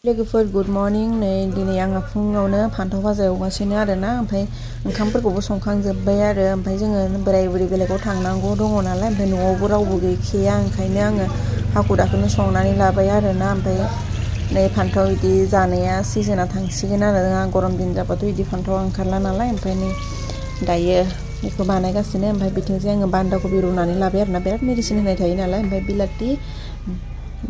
लोगोफोर good morning नै दिनै आङो फुङावनो फान्थाव भाजा एवगासिनो आरोना ओमफ्राय ओंखामफोरखौबो संखांजोब्बाय आरो ओमफ्राय जोङो बोराय बुरै बेलेगाव थांनांगौ दङ नालाय ओमफ्राय न'आवबो रावबो गैखाया ओंखायनो आङो हाखु दाखुनो संनानै लाबाय आरोना ओमफ्राय नै फान्थाव इदि जानाया सिजोना थांसिगोन आरो गरम दिन जाबाथ' इदि फान्थाव ओंखारला नालाय ओमफ्राय नै दायो बेखौ बानायगासिनो ओमफ्राय बिथिंजाय आङो बान्दा कबि रुनानै लाबाय आरोना बिराद मेडिसिन होनाय थायो नालाय ओमफ्राय बिलाथि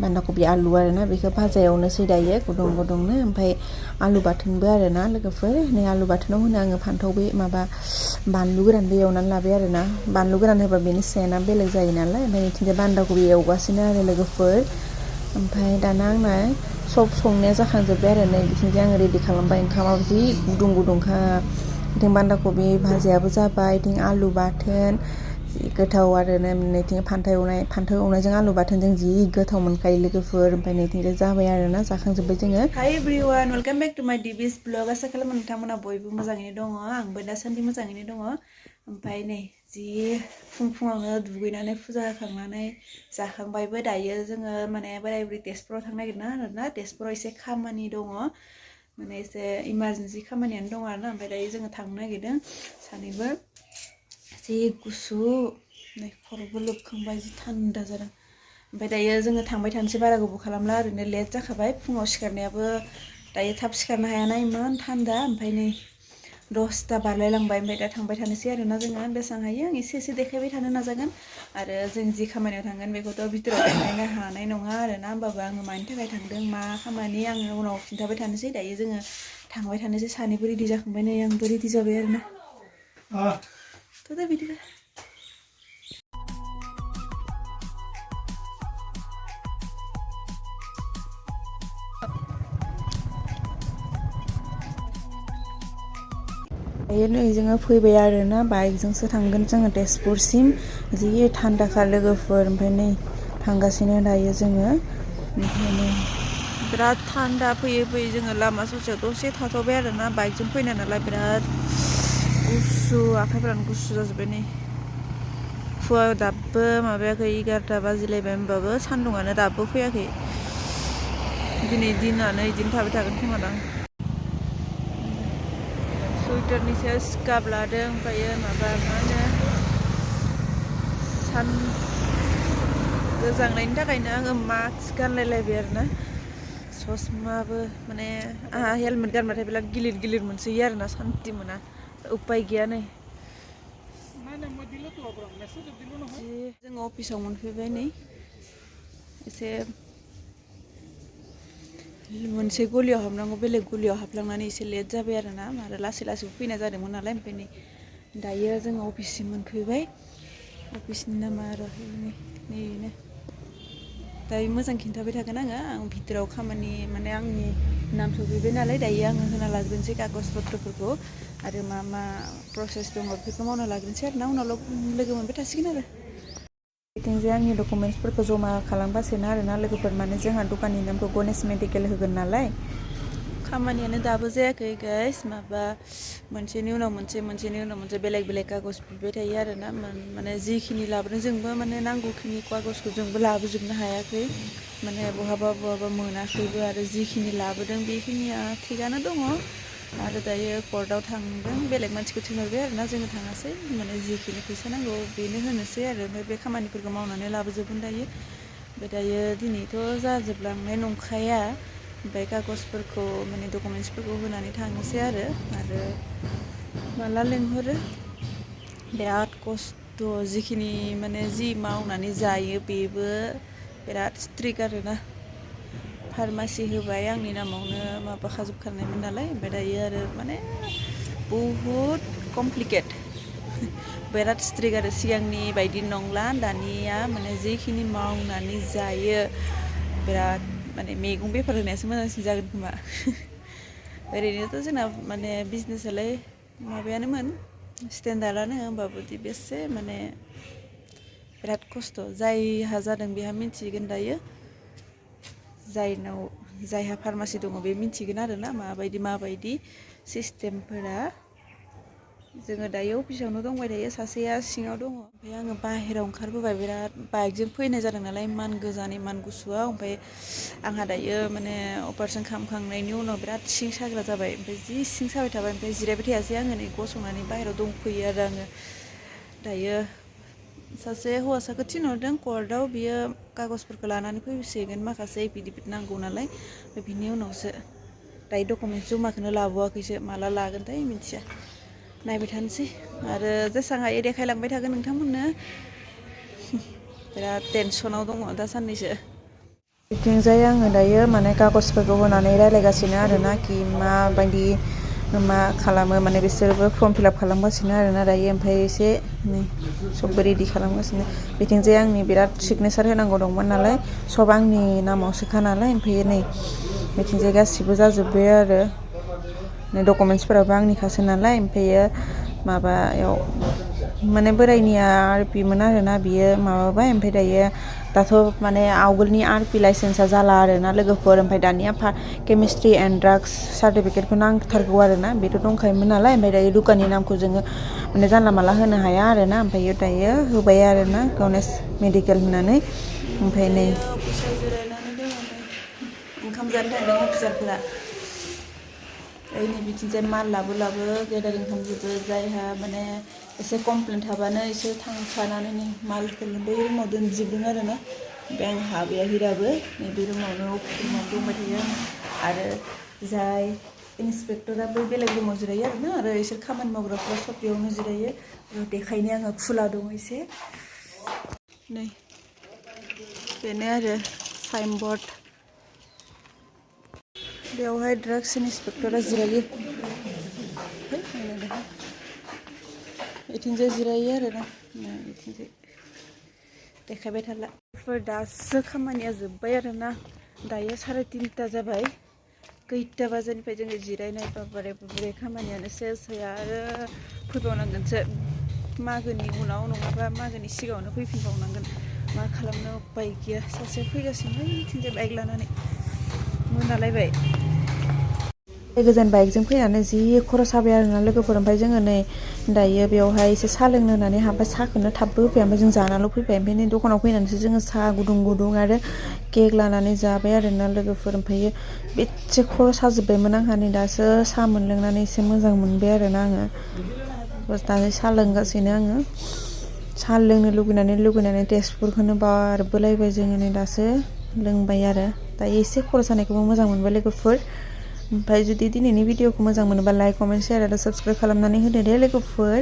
बान्दा कबि आलु आरोना बेखौ भाजा एवनोसै दायो गुदुं गुदुंनो ओमफ्राय आलु बाथोनबो आरोना लोगोफोर नै आलु बाथोनाव होनो आङो फान्थाव बे माबा बानलु गोरानबो एवनानै लाबाय आरोना बानलु गोरान होबा बेनि सेना बेलेग जायो नालाय ओमफ्राय बिथिंजाय बान्दा कबि एवगासिनो आरो लोगोफोर ओमफ्राय दाना आंना सब संनाया जाखांजोब्बाय आरो नै बिथिंजाय आङो रेडि खालामबाय ओंखामाबो जि गुदुं गुदुंखा बिथिं बान्दा कबि भाजायाबो जाबाय बिथिं आलु बाथोन जि गोथाव आरो नैथिं फान्थाव एवनायजों आलु बाथोनजों जि गोथाव मोनखायो लोगोफोर ओमफ्राय नैथिंजाय जाबाय आरोना जाखांजोब्बाय जोङो हाय एभ्रिवान वेलकाम बेक टु माय डिबिस ब्लग आसा खालामो नोंथांमोना बयबो मोजाङैनो दङ आंबो दासान्दि मोजाङैनो दङ ओमफ्राय नै जि फुङावनो दुगैनानै फुजा होखांनानै जाखांबायबो दायो जोङो माने बोराय बुरै तेजपुराव थांनो नागिरदों आरोना तेजपुराव एसे खामानि दङ माने एसे इमारजेन्सि खामानियानो दङ आरोना ओमफ्राय दायो जोङो थांनो नागिरदों सानैबो जि गुसु नै खर'बो लोबखांबाय जि थान्दा जादों ओमफ्राय दायो जोङो थांबाय थानोसै बारा गोबाव खालामला ओरैनो लेट जाखाबाय फुङाव सिखारनायाबो दायो थाब सिखारनो हायाना इमान थान्दा ओमफ्राय नै 10ता बारलायलांबाय ओमफ्राय दा थांबाय थानोसै आरोना जोङो बेसेबां हायो आं एसे देखायबाय थानो नाजागोन आरो जों जि खामानियाव थांगोन बेखौथ' भिडिअ'आव देखायनो हानाय नङा आरोना होमबाबो आङो मानि थाखाय थांदों मा खामानि आङो उनाव खिन्थाबाय थानोसै दायो जोङो थांबाय थानोसै सानैबो रेडि जाखांबाय नै आंबो रेडि जाबाय आरोना थ' दा बिदिबा दायो नै जोङो फैबाय आरोना बाइकजोंसो थांगोन जोङो तेजपुरसिम जि थान्दाखा लोगोफोर ओमफ्राय नै थांगासिनो दायो जोङो ओंखायनो बिराद थान्दा फैयै जोङो लामा ससेयाव दसे थाथ'बाय आरोना बाइकजों फैनाय नालाय बिराद गुसु आखाइफोरानो गुसु जाजोब्बाय नै फुवा दाबो माबायाखै 11ता बाजिलायबाय होमबाबो सान्दुङानो दाबो फैयाखै दिनै दिनानो बिदिनो थाबाय थागोन खोमा दां सुइटारनि सायाव स्कार्फ लादों ओमफ्रायो माबा मा होनो सान गोजांनायनि थाखायनो आङो मास्क गानलायलायबाय आरोना ससमाबो माने आंहा हेलमेट गानबाथाय बिराद गिलिर मोनसोयो आरोना सान्ति मोना उपाय गैया नै जोङो अफिसाव मोनफैबाय नै एसे मोनसे गलियाव हाबनांगौ बेलेग गलियाव हाबलांनानै एसे लेट जाबाय आरोना आरो लासै फैनाय जादोंमोन नालाय ओमफ्राय नै दायो जोङो अफिससिम मोनफैबाय अफिसनि नामा आरो नैनो दायो मोजां खिन्थाबाय थागोन आं भितराव खामानि माने आंनि नाम सफैबाय नालाय दायो आङो होना लाग्रोनोसै कागज पत्रफोरखौ आरो मा प्रसेस दङ बेफोरखौ मावना लाग्रोनोसै आरोना उनाव लोगो मोनबाय थासिगोन आरो बिथिंजाय आंनि डकुमेन्टसफोरखौ जमा खालामगासिनो आरोना लोगोफोर माने जोंहा दखाननि नामखौ गणेश मेडिकेल होगोन नालाय खामानियानो दाबो जायाखै गाइस माबा मोनसेनि उनाव मोनसे बेलेग कागज बिबाय थायो आरोना माने जिखिनि लाबोदों जोंबो माने नांगौखिनि कागजखौ जोंबो लाबोजोबनो हायाखै माने बहाबा मोनाखैबो आरो जिखिनि लाबोदों बेखिनिया थिगानो दङ आरो दायो कर्टआव थांदों बेलेग मानसिखौ थिनहरबाय आरोना जोङो थाङासै माने जिखिनि फैसा नांगौ बेनो होनोसै आरो ओमफ्राय बे खामानिफोरखौ मावनानै लाबोजोबगोन दायो ओमफ्राय दायो दिनैथ' जाजोबलांनाय नंखाया ओमफ्राय कागजफोरखौ माने डकुमेन्टसफोरखौ होनानै थांनोसै आरो माला लेंहरो बिराद खस्थ' जिखिनि माने जि मावनानै जायो बेबो बिराद स्ट्रिक आरोना फार्मासि होबाय आंनि नामावनो माबाखाजोबखानायमोन नालाय ओमफ्राय दायो आरो माने बहुद कमप्लिकेट बिराद स्ट्रिक आरो सिगांनि बायदि नंला दानिया माने जिखिनि मावनानै जायो बिराद माने मैगं बेफार होनायासो मोजांसिन जागोन खोमा ओरैनोथ' जोंना माने बिजनेसालाय माबायानोमोन स्टेन्डार्डआनो होमबाबो बेसे माने बिराद खस्थ' जायहा जादों बेहा मिन्थिगोन दायो जायहा फार्मासि दङ बे मिन्थिगोन आरोना माबायदि सिस्टेमफोरा जोङो दायो अफिसावनो दंबाय थायो सासेया सिङाव दङ ओमफ्राय आङो बाहेरायाव ओंखारबोबाय बिराद बाइकजों फैनाय जादों नालाय इमान गोजान इमान गुसुआव ओमफ्राय आंहा दायो माने अपारेसन खालामखांनायनि उनाव बिराद सिं साग्रा जाबाय ओमफ्राय जि सिं साबाय थाबाय ओमफ्राय जिरायबाय थायासै आङो नै गसंनानै बाहेरायाव दंफैयो आरो आङो दायो सासे हौवासाखौ थिनहरदों कर्टआव बियो कागजफोरखौ लानानै फैसिगोन माखासे एफिडेभिट नांगौ नालाय ओमफ्राय बिनि उनावसो दायो डकुमेन्ट जमाखौनो लाबोआखैसो माला लागोनथाय मिथिया नायबाय थानोसै आरो जेसां हायो देखायलांबाय थागोन नोंथांमोननो बिराद टेनसनाव दङ दा साननैसो बिथिंजाय आङो दायो माने कागजफोरखौ होनानै रायलायगासिनो आरोना कि माबायदि मा खालामो माने बिसोरबो फर्म फिलाप खालामगासिनो आरोना दायो ओमफ्राय एसे नै सबबो रेडि खालामगासिनो बिथिंजाय आंनि बिराद सिगनेसार होनांगौ दंमोन नालाय सब आंनि नामावसोखा नालाय ओमफ्राय नै बिथिंजाय गासिबो जाजोब्बाय आरो नै डकुमेन्टसफोराबो आंनिखासो नालाय ओमफ्रायो माबायाव माने बोराइनिया RP मोन आरोना बियो माबाबाय ओमफ्राय दायो दाथ' माने आवगोलनि RP लाइसेन्सआ जाला आरोना लोगोफोर ओमफ्राय दानिया केमिस्ट्रि एन्ड ड्राग्स सार्टिफिकेटखौ नांथारगौ आरोना बेथ' दंखायोमोन नालाय ओमफ्राय दायो दुखाननि नामखौ जोङो माने जानला मानला होनो हाया आरोना ओमफ्राय दायो होबाय आरोना गनेश मेडिकेल होननानै ओमफ्राय नै अफिसाव जिरायनानै दङ ओंखाम जानो थांदों अफिसारफोरा नै बिथिंजाय माल लाबो गेदारिं खालामजोबो जायहा माने एसे कमप्लेन थाबानो एसे थांखानानै नै मालखौ बै रुमाव दोनजोबदों आरोना ओमफ्राय आं हाबैयाखै दाबो नैबे रुमावनो अफिस रुमाव दंबाय थायो आरो जाय इन्सपेक्टरा बै बेलेग रुमाव जिरायो आरोना आरो इसोर खामानि मावग्राफ्रा सब बेयावनो जिरायो बेखायनो आङो खुला दङ एसे नै बेनो आरो साइनबर्ड बेवहाय ड्राग्स इन्सपेक्टरा जिरायो बिथिंजाय जिरायो आरोना बिथिंजाय देखायबाय थाला दासो खामानिया जोब्बाय आरोना दायो 3:30 जाबाय खैथा बाजानिफ्राय जोङो जिरायनाय बाबारे खामानियानो सेस जाया आरो फैबावनांगोनसो मागोनि उनाव नङाबा मागोनि सिगाङावनो फैफिनबावनांगोन मा खालामनो उपाय गैया सासेया फैगासिनो बिथिंजाय बाइक लानानै मोनालायबाय गोजान बाइकजों फैनानै जि खर' साबाय आरोना लोगोफोर ओमफ्राय जोङो नै दायो बेवहाय एसे साहा लोंनो होननानै हाबबाय साहाखौनो थाबबो होफैया ओमफ्राय जों जानाल' फैबाय ओमफ्राय नै दखानाव फैनानैसो जोङो साहा गुदुं आरो केक लानानै जाबाय आरोना लोगोफोर ओमफ्रायो बेसे खर' साजोब्बायमोन आंहा नै दासो साहा मोनलोंनानै एसे मोजां मोनबाय आरोना आङो दासो साहा लोंगासिनो आङो साहा लोंनो लुगैनानै तेजपुरखौनो बारबोलायबाय जोङो नै दासो लोंबाय आरो दायो एसे खर' सानायखौबो मोजां मोनबाय लोगोफोर ओमफ्राय जुदि दिनैनि भिडिअखौ मोजां मोनोबा लाइक कमेन्ट शेयार आरो साबस्क्राइब खालामनानै होदो दे लोगोफोर